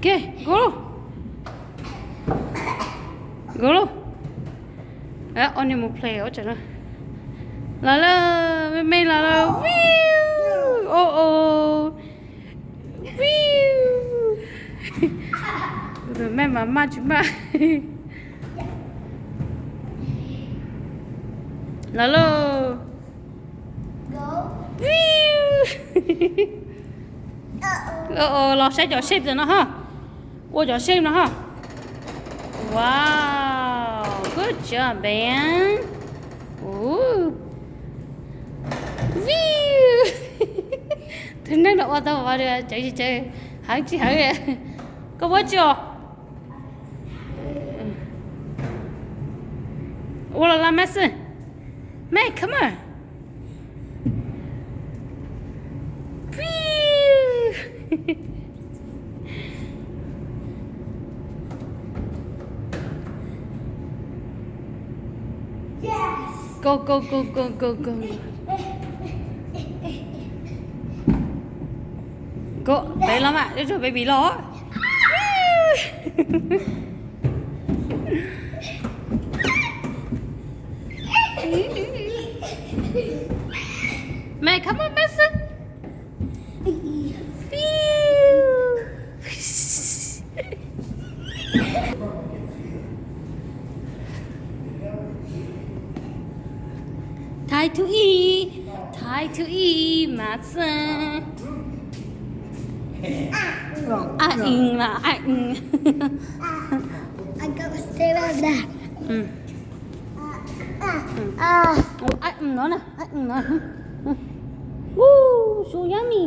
Ok, go. Go. Ua niag mus play ua tseem no. Los lawm, me me los lawm. Viu. O o. Viu. Kuv tus me mas maj tsis maj. Los lauj. Viu. Los saib cov shape ntawm no ha. Ua cov shape no ha. Wow, good job, Ben. Uu. Viu. Tus neeg no ua tau ua li cawv tsis cawv, heev tsis heev. Koj muab tsis os. Ua los lawm Mason. Mej, come on. Viu. Go, go, go, go, go, go. Go, peb los mas, ib tug baby los. Mej, come on, Mason. Phew. Thaiv tug ib, thaiv tug ib mas xwb. A ing mas a ing. A ing no na, a ing no. Woo, so yummy.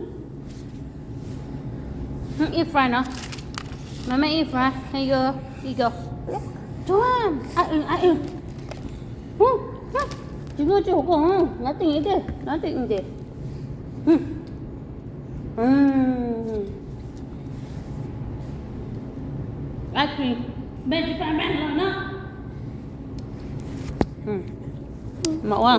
Eat fry no. Mama eat fry. Here you go. Here you go. Come on. A ing, a ing. Tsis muaj tsis hauv koj, nothing, nothing. Ice cream. Npej tsis pab npej los no. Mam ua.